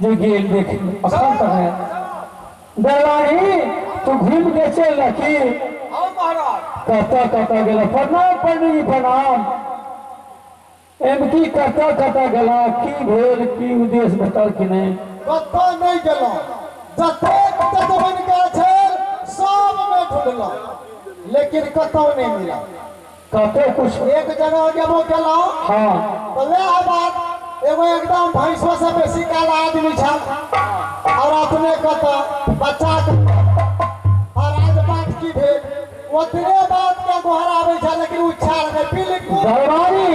जे गेल देख अखन तक है। दरबारी तू घूम के चल की? हाँ महाराज। कतऽ कतऽ गेल? प्रणाम पंडित जी प्रणाम। एम की कतऽ कतऽ गेला, की भेल, की उद्देश्य भेटल कि नहीं? कतऽ नहीं गेलहुँ, जतेक तत्वन गाछ सब में ढूंढलहुँ लेकिन कतौ नहीं मिला। कतौ कुछ एक जगह गेबो केलहुँ। हाँ तो वएह बात, एगो एकदम भैंसो से बेसी काला आदमी छल और अपने कतऽ बच्चा और राजपाट की भेल ओतने बात के गोहराबै छल लेकिन ओ छल नहीं बिल्कुल। दरबारी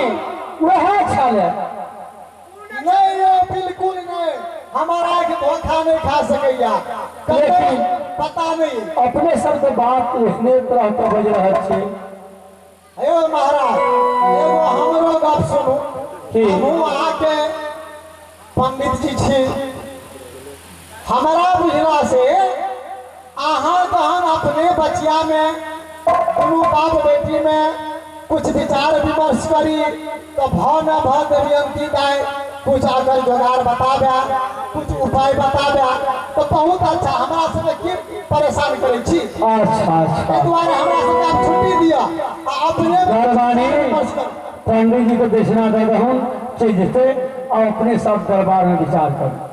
वएह छल नहीं यो बिल्कुल नहीं, हमारा के धोखा नहीं खा सकैया लेकिन पता नहीं अपने सब के बात एहने तरह के बज रहल छै। अयो महाराज एगो हमरो गप सुनू। हमहूँ अहाँके पंडित जी छी, हमरा बुझला से अहाँ तहन अपने बचिया में कोनो बाप बेटी में कुछ विचार विमर्श करी तो भ न भ देवयंती दाय कुछ अगर जोगाड़ बताबे, कुछ उपाय बताबे तो बहुत अच्छा। हमरा सबके की परेशान करै छी? अच्छा अच्छा, एहि दुआरे हमरा सबके आब छुट्टी दिअ आ अपने दरबारी पंडित जी को दक्षिणा दे दहुन चलि जेतै और अपने सब दरबार में विचार करू।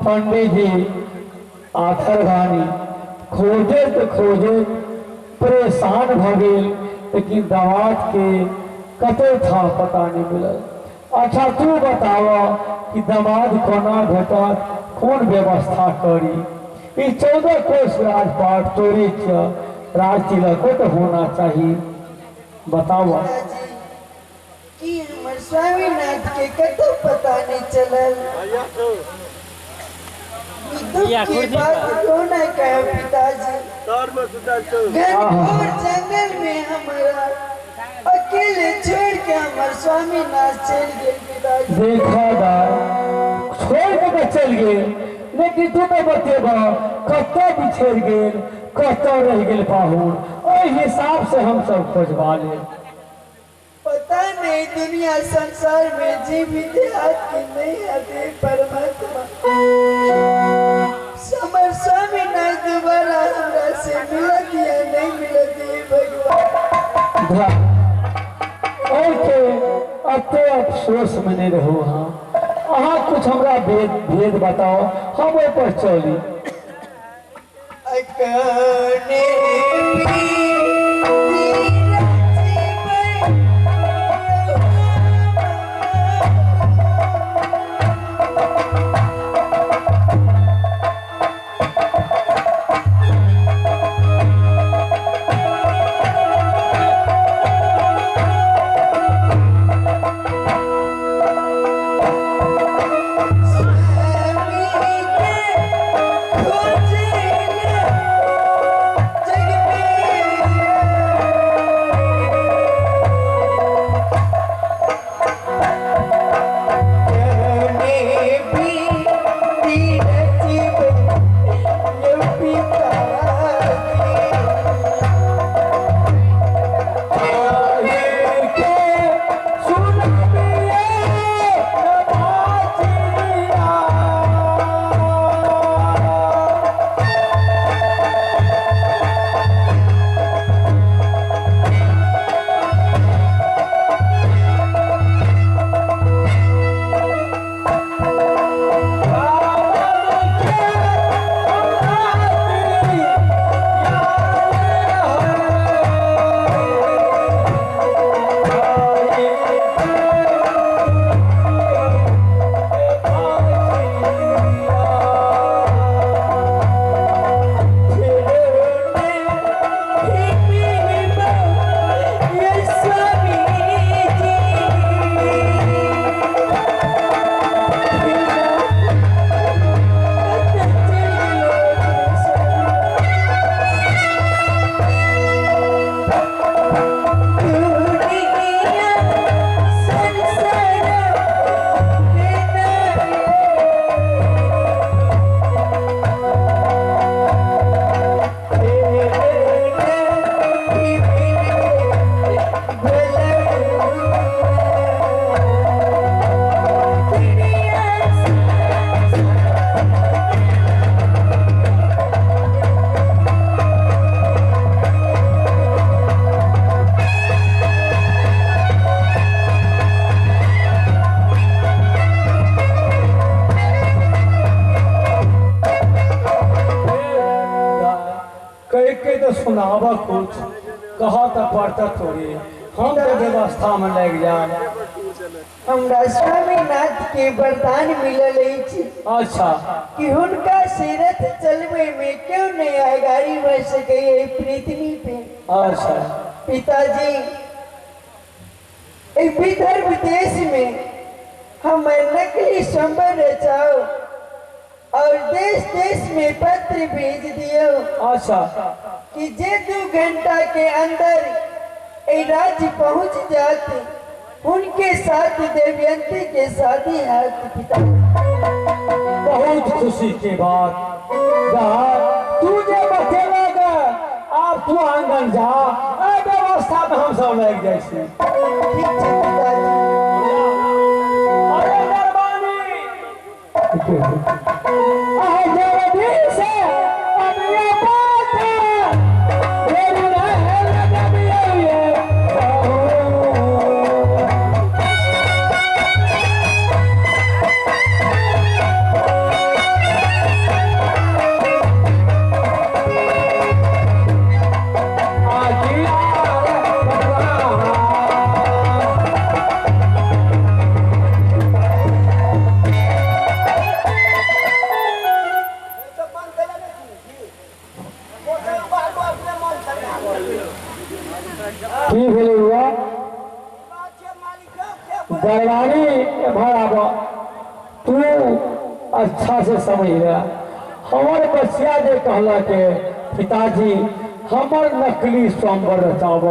पंडित जी आखर भानी खोजे तो खोजे परेशान भ गेल लेकिन दवात के कतौ था पता नहीं मिलल। अच्छा तू बताव कि दमाद कोना भेटत, कौन व्यवस्था करी? ई 14 कोस राजपाट तोरे राज तिलको तो होना चाहिए। बताव कि हमर स्वामीनाथ के कतौ पता नहीं चलल। दुख की बात कोना कहे पिताजी, घनघोर जंगल में हमारा अकेले छोड़ के हमार स्वामीनाथ चल गए पिताजी। देखा दार छोड़ के चल गए लेकिन तू तो बतेबा कतौ बिछड़ गेल, कतौ रह गेल पाहुन, ओहि हिसाब से हम सब खोजबा ले। पता नहीं दुनिया संसार में जीवित हाथ की नहीं आते परमात्मा। समर स्वामीनाथ दोबारा हमरा से मिलत या नहीं मिलत भगवान। और के अते अफसोस में नहीं रहो। हाँ अहाँ कुछ हमरा भेद भेद बताओ, हम ओहि पर चली। जग में सुनाब कुछ कह तो पड़ता थोड़ी, हम तो व्यवस्था में लग जाए। हमरा स्वामीनाथ के वरदान मिलल अछि। अच्छा। कि हुनका सिरत चलबे में क्यों नहीं आगाड़ी बढ़ सके पृथ्वी पे। अच्छा। पिताजी विदर्भ देश में हम नकली स्वयंवर रचाओ और देश देश में पत्र भेज दियो। अच्छा। कि जे 2 घंटा के अंदर राज्य पहुंच जाते उनके साथ देवयंती के शादी है। पिता बहुत खुशी की बात। तू जे बतेगा आप तू आंगन जा, व्यवस्था में हम सब लग जाए। ठीक है पिताजी। अरे दरबानी तू अच्छा से समझ गया। हमारे बच्चिया जे कहला के पिताजी हमर नकली स्वयंवर रचाब,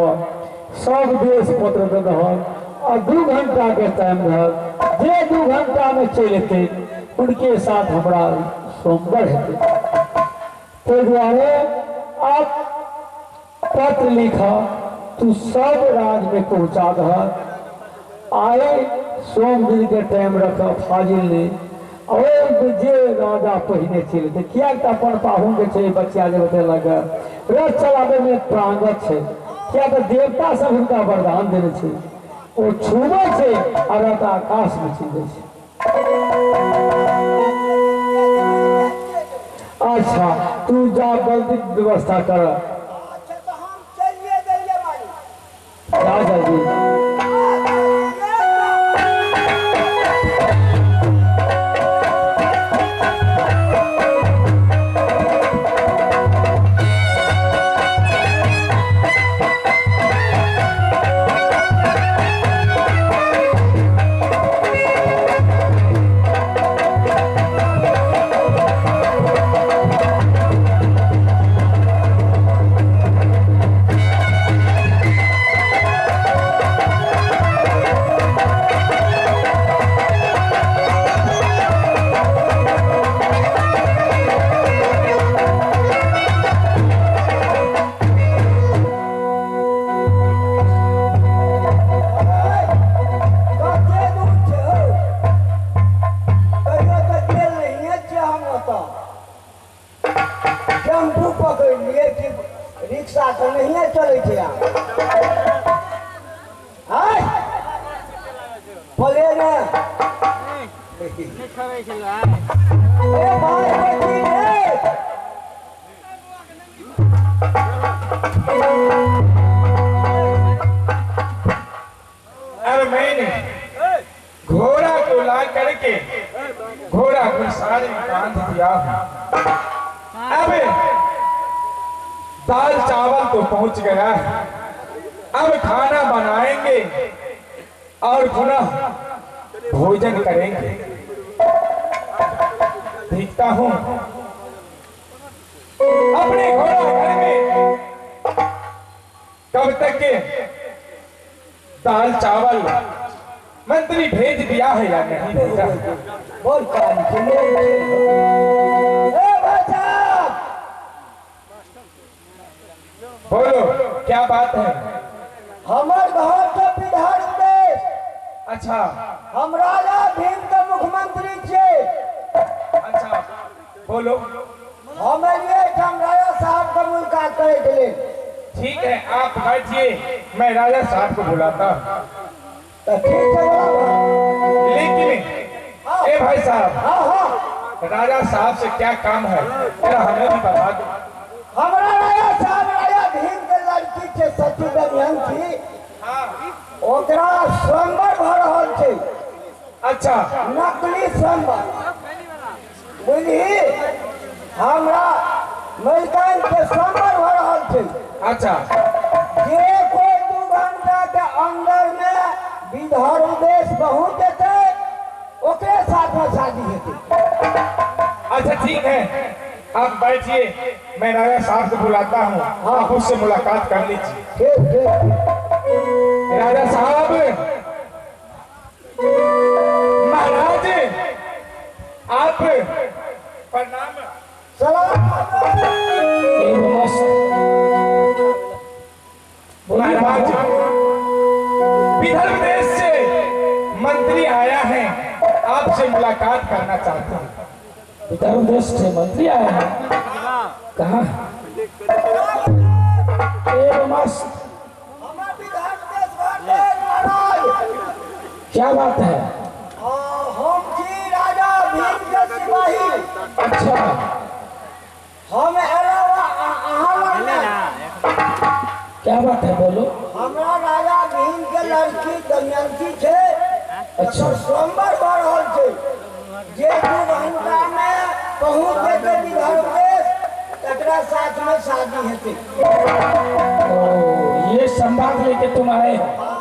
सब देश पत्र दे दहक और 2 घंटा के टाइम दहक, जे 2 घंटा में चलि एतै उनके साथ हमारा स्वयंवर हेतै। ताहि दुआरे आप पत्र लिख तू सब राज में पहुँचा दहक। आए सोम दिन के टाइम रख फाजिल नहीं और जे राजा पहिने चलि एतै, किया तऽ अपन पाहुन जे छै बच्चा जे बतेलक रथ चलाबै में प्रांगत छै, किया तऽ देवता सब हुनका वरदान देने छै, ओ छुबै छै आ रथ आकाश में चलि जाइ छै। अच्छा तू जा जल्दी व्यवस्था कर। जा जल्दी। अरे मैंने घोड़ा को ला करके घोड़ा को सारे बांध दिया। अब दाल चावल तो पहुंच गया है, अब खाना बनाएंगे और पुनः भोजन करेंगे। देखता हूं अपने घोड़ा घर में कब तक के दाल चावल मंत्री भेज दिया है या नहीं भेजा। बोल बोलो क्या बात है। हमारे घर के विदर्भ देश। अच्छा। हम राजा भीम के मुख्यमंत्री छे। अच्छा बोलो। हम हम राजा साहब का मुलाकात करे के लिए। ठीक है आप बैठिए, मैं राजा साहब को बुलाता हूँ। तो ठीक है। लेकिन ए भाई साहब, हाँ हाँ, राजा साहब से क्या काम है जरा हमें भी बता दो। हमारा राजा साहब राजा छै सती दमयंती ओकरा स्वयंवर भऽ रहल छै। अच्छा, नकली स्वयंवर बुझली, हमरा मलिकाइन के स्वयंवर भऽ रहल छै। अच्छा, जे कोई 2 घंटा के अंदर में विदर्भ देश पहुंच जेतै ओकरे साथ में शादी हेतै। अच्छा ठीक है, आप बैठिए, मैं राजा साहब से बुलाता हूँ। हाँ, आप उससे मुलाकात कर लीजिए। ठीक ठीक। राजा साहब, महाराज आप प्रणाम। सलाम। महाराज, विदर्भ देश से मंत्री आया है, आपसे मुलाकात करना चाहता हूँ। विदर्भ देश से मंत्री आया है? कहाँ? क्या बात है? हम जी राजा भीम के सिपाही। अच्छा, हम क्या बात है बोलो। हमरा राजा भीम के लड़की दमयंती छै। अच्छा, स्वयंवर भऽ रहल छै, जे 2 घंटा में पहुंच जेतै विदर्भ देश तकरा साथ में शादी हेतै। ओ, ये संवाद लेके तुम आए हो? हाँ,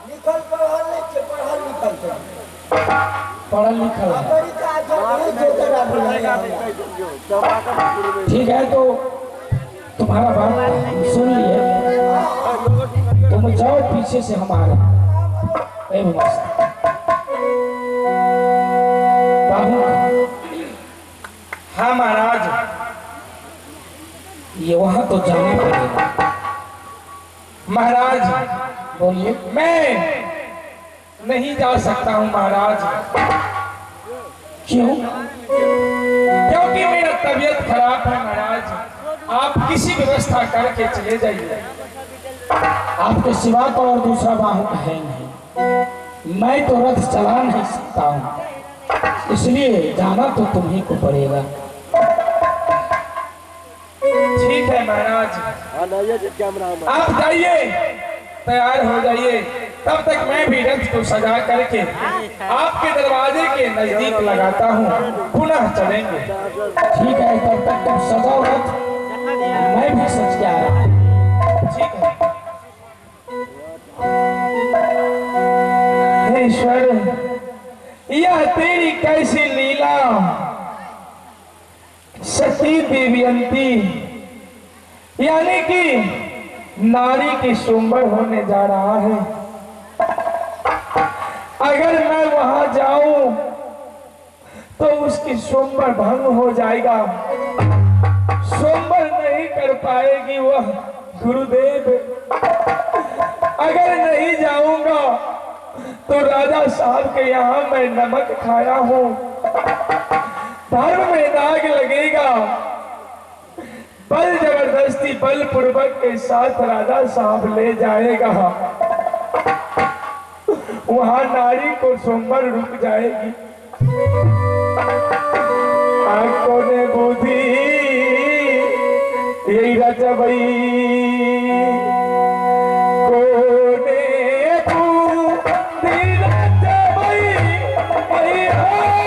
लिखल पढ़ल नहीं छै, पढ़ल लिखल छै। पढ़ल लिखल है, ठीक है। तो तुम्हारा बात हम सुन लिए, तुम जाओ, पीछे से हम आ रहे हैं। बाबू। हाँ महाराज, ये वहां तो जाना पड़ेगा। महाराज बोलिए। मैं नहीं जा सकता हूँ महाराज। क्यों? क्योंकि मेरा तबीयत खराब है महाराज। आप किसी व्यवस्था करके चले जाइए। आपके सिवा तो और दूसरा वाहन है नहीं, मैं तो रथ चला नहीं सकता हूँ, इसलिए जाना तो तुम्ही को पड़ेगा। ठीक है महाराज, आप जाइए, तैयार हो जाइए, तब तक मैं भी रथ को सजा करके आपके दरवाजे के नजदीक लगाता हूँ, पुनः चलेंगे। ठीक है, तब तक तुम सजाओ रथ, मैं भी सज के आ रहा हूँ। ठीक है। ईश्वर, यह तेरी कैसी लीला, सती देवयंती यानी कि नारी की स्वयंवर होने जा रहा है। अगर मैं वहां जाऊं तो उसकी स्वयंवर भंग हो जाएगा, स्वयंवर नहीं कर पाएगी वह। गुरुदेव, अगर नहीं जाऊंगा तो राजा साहब के यहाँ मैं नमक खाया हूं, धर्म में दाग लगेगा। बल जबरदस्ती बल पूर्वक के साथ राजा साहब ले जाएगा, वहां नारी को स्वयंवर रुक जाएगी। आंखों ने बुद्धि यही रचबई कोने बुद्धि रचबई वही आहू।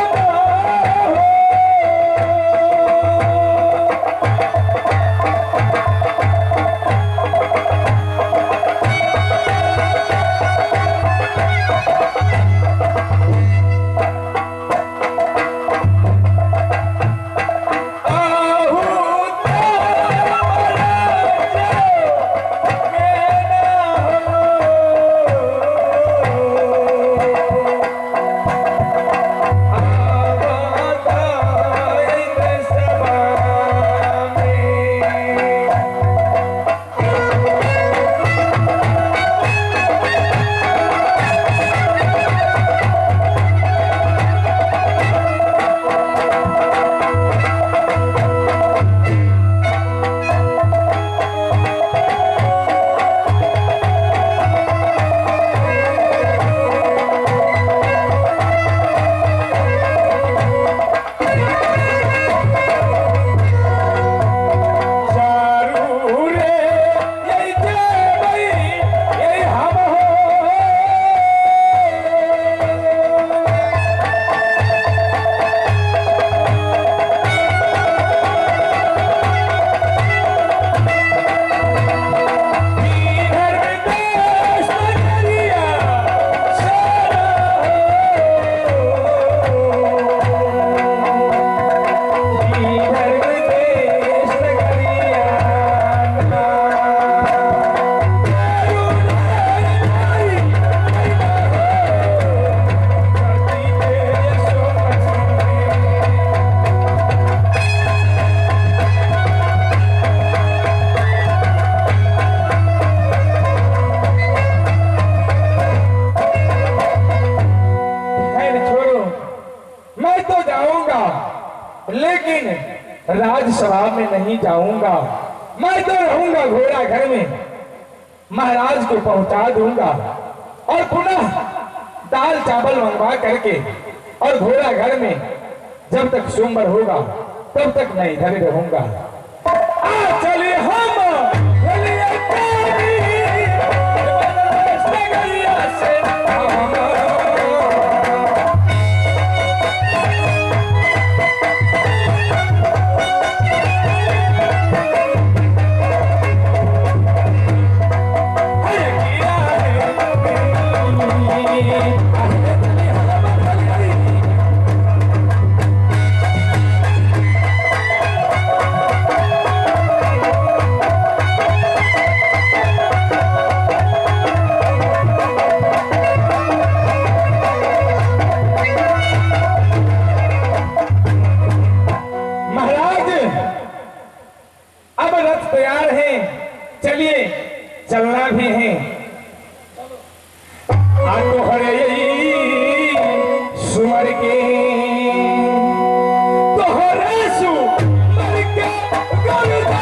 लेकिन राज्यसभा में नहीं जाऊंगा। मैं तो रहूंगा घोड़ा घर में, महाराज को पहुंचा दूंगा और पुनः दाल चावल मंगवा करके और घोड़ा घर में जब तक सोमवार होगा तब तक मैं इधर ही रहूंगा। आ चलिए हम चलना भी है। आटो हरे सुमर के तो हरे सुमर के गरुदा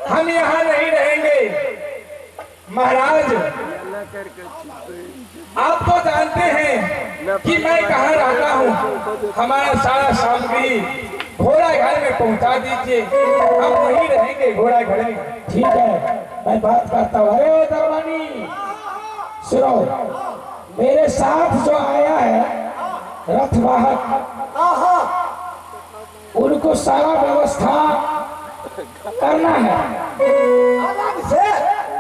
हम यहाँ नहीं रहेंगे महाराज। आप तो जानते हैं कि मैं कहाँ रहता हूँ। हमारा सारा सामग्री घोड़ा घर में पहुँचा दीजिए, हम वहीं रहेंगे घोड़ा घर में। ठीक है, मैं बात करता हूँ। अरे दरबानी सुनो, मेरे साथ जो आया है रथवाहक, उनको सारा व्यवस्था करना है,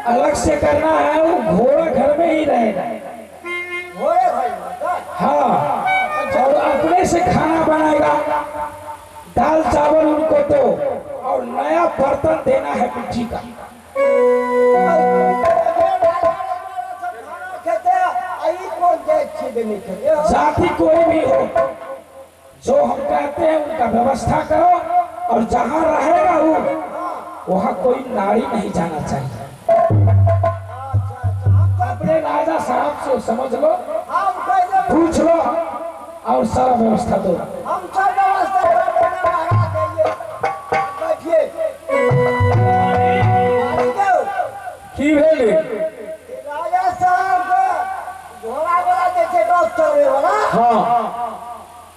अलग से करना है। वो घोड़ा घर में ही रहेगा। हाँ, और अपने से खाना बनाएगा, दाल चावल उनको दो और नया बर्तन देना है मिट्टी का। जाति कोई भी हो, जो हम कहते हैं उनका व्यवस्था करो और जहाँ रहेगा वो वहाँ कोई नारी नहीं जाना चाहिए। अपने राजा साहब से समझ लो, पूछ लो और सारा व्यवस्था दो। हम सब व्यवस्था कर देंगे महाराज, बैठिए। की भेल राजा साहब के घोड़ा हाँ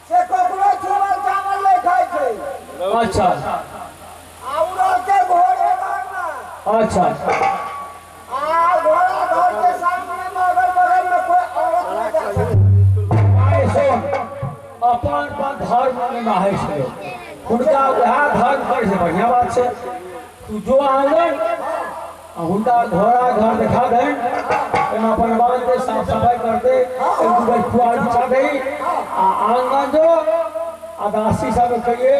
से ककरो छुअल चावल नहीं खाइ छै। अच्छा आ उ रहते घोड़े घर में। अच्छा आ घोड़ा घर के सामने में अगल बगल में कोई औरत नहीं जा सके। सुन अपन अपन धर्म निभाए छै हुनका वएह धर्म करै छै बढ़िया बात छै। तू जो आंगन हुनका घोड़ा घर देखा दे एना अपन बांधते साफ सफाई करते एक दू बेर पुआर बिछा दे आ आंगन जो आ दासी सब कहिए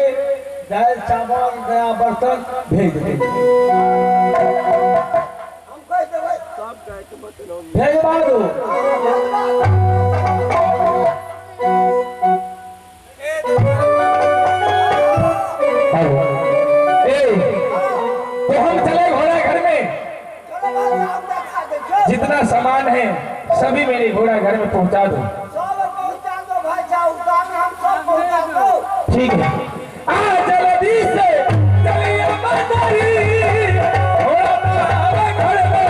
दाल चावल नया बर्तन भेज दे। हम कह देबै भेजवा दो। तो हम चले घोड़ा घर में। जितना सामान है सभी मेरे घोड़ा घर में पहुंचा दो। सब पहुंचा दो भाई साहब, हम सब पहुंचा दो। ठीक है आ जल्दी से चलिए मंदिर घोड़ा घर में।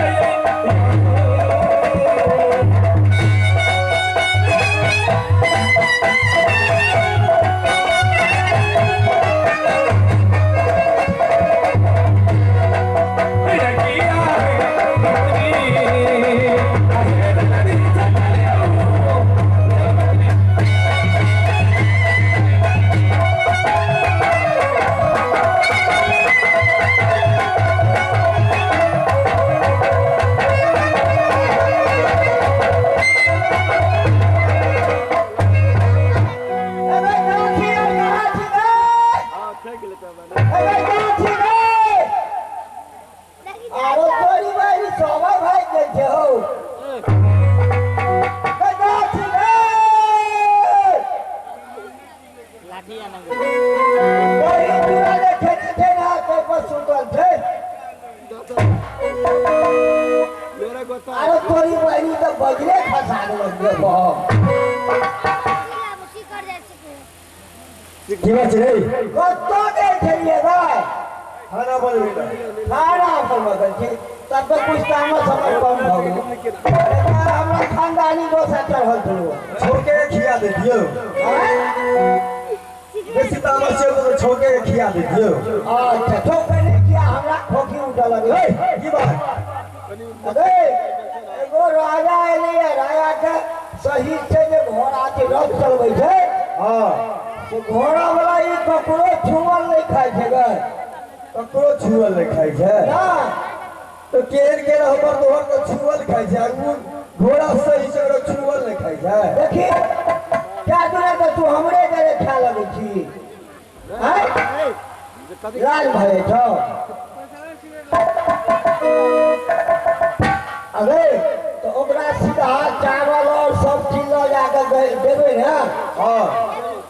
अरे तोरी बहिनी तो बजरे खसा देलक की बात छै कतो गेल छलियै भाई? खाना बनबै खाना बनबै छी तब तो कुछ तामस हमर कम भऽ गेल। हमरा खानदानी डोसा चढ़ल छलौ छौके के खिया दे दियौ। बेसी तामस छै तो छौके के खिया दे दियौ। अच्छा छौके नहि खिया हमरा खोखी उठऽ लगलै। की बात? अरे एगो राजा एलैया राजा के सही छै जे घोड़ा के रथ चलबै छै। हाँ से घोड़ा वाला ई ककरो छुअल नहीं खाइ छै गे। ककरो छुअल नहीं खाइ छै ना तो केहन केहन हमर तोहर के छुअल खाइ छै आ घोड़ा सही से ओकरा छुअल नहीं खाइ छै। देखी क्या दुना तऽ तू हमरे जरे खाय लगै छी हैं लाल भए छौ। अरे तो ओकरा सीधा चावल और सब चीज लऽ जाके देबै ने। हाँ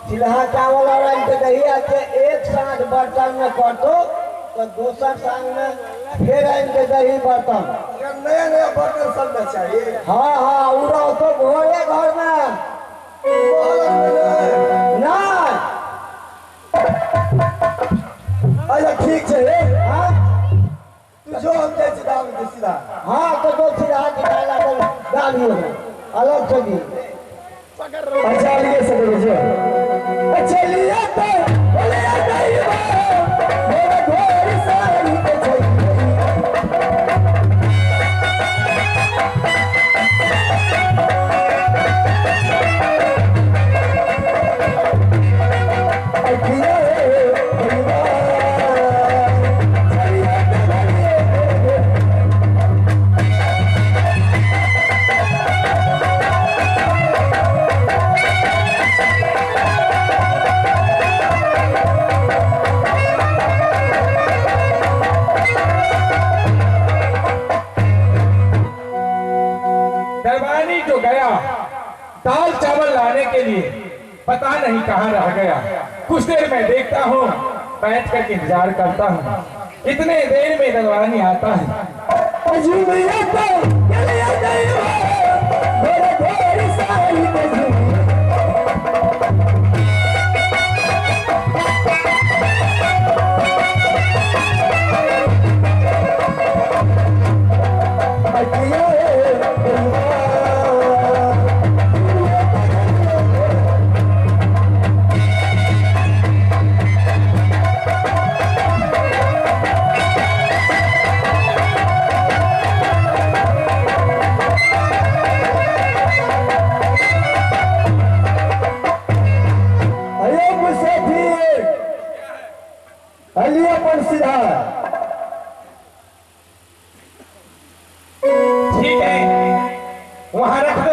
सीधा चावल और आनि के दही के एक साथ बर्तन में करतो तो दोसर साँझ में फिर आनि के दही बर्तन नया नया बर्तन सब में चाहिए। हाँ हाँ उ रहतो घोड़े घर में नहीं। अच्छा ठीक छै। हाँ तू जो हम जाइ छी दाल के सीधा। हाँ तो जो सीधा के दाल अलग से दी। अच्छा लिए से जो चलिए तो बोले दैवा मेरा घोड़ी सारी के चलिए। दरबानी जो गया दाल चावल लाने के लिए पता नहीं कहाँ रह गया। कुछ देर में देखता हूँ बैठ करके इंतजार करता हूँ। इतने देर में दरबानी आता है।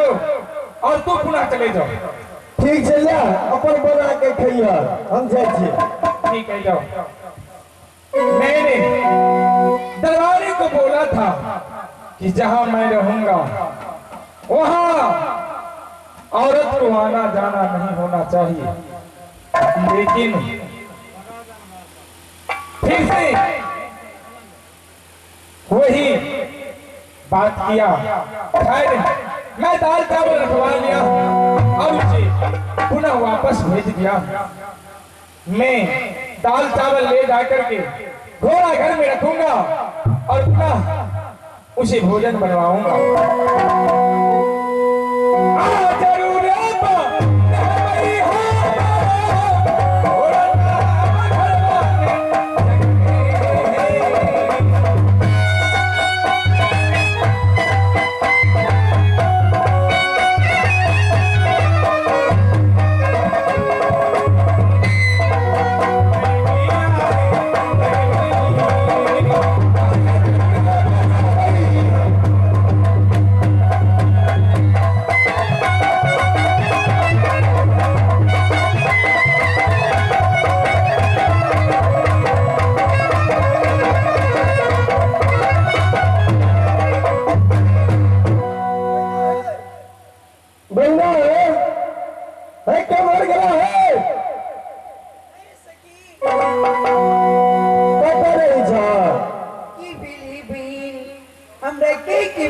दो और तू पुनः चले जाओ। ठीक छै, जा अपन बना के खइह, हम जाइ छी। ठीक है जाओ। मैंने दरबारी को बोला था कि जहां मैं रहूंगा वहां औरत को आना जाना नहीं होना चाहिए, लेकिन फिर से वही बात किया। खैर मैं दाल चावल रखवा लिया और उसे पुनः वापस भेज दिया। मैं दाल चावल ले जाकर के घोड़ा घर में रखूंगा और पुनः उसे भोजन बनवाऊंगा।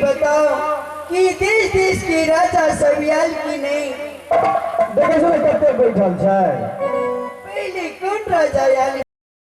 बताओ कि देश देश के राजा सब आयल की नहीं? देखे कते बैठल छै। पहले कौन राजा आयल?